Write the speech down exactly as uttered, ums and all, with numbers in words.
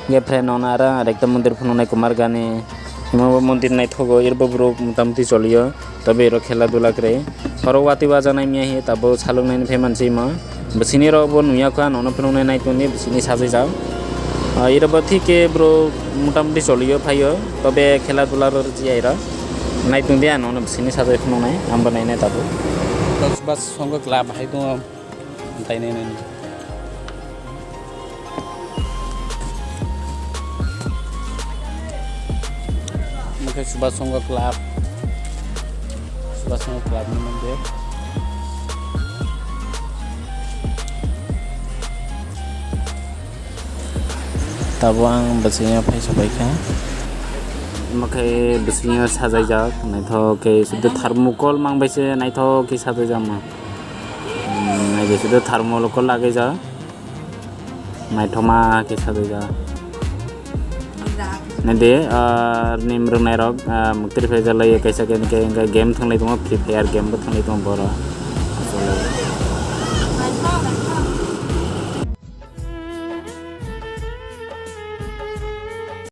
Hingke friend, nono aro ang ekta mondir phunuknai Kumar Gani. Imo bo mondir naithogo, iro bo borok motamuti choliyo. Tobe iro khela dula kwrwi. Oro watwi wajaknai miya hiye tabuk saluknai phai mansi imo. Bwswini rok bo nungya kha, nono phunuknai naitongdi, bwswini sajajak. Ah, iro bo thik khe borok motamuti choliyo phaiyo. Tobe khela dula rw rwjiyai rok. Naitongdi ang nono bwswini sajai phunuknai, ang bo nainai tabuk. Bas, bas, songo club hai tongo. Tainai nani. Mokhe Subhas Chondro Club. Subhas Chondro Club ni mondir. Tabuk ang bwswngno phai sopaikha. Mokhe bwswngno sajaijak, naithok khe sudu thermocol mang bai se naithok khe sajaijak ma. Hmm, nai de sudu thermocol lagui ja. Naithoma khe sajak ja. Nai de, ah, nim rwngnai rok, ah, mwktwi phai jalai kaisa khe, khe, khe game thanglai tongo, Free Fire game bo thanglai tongo borok.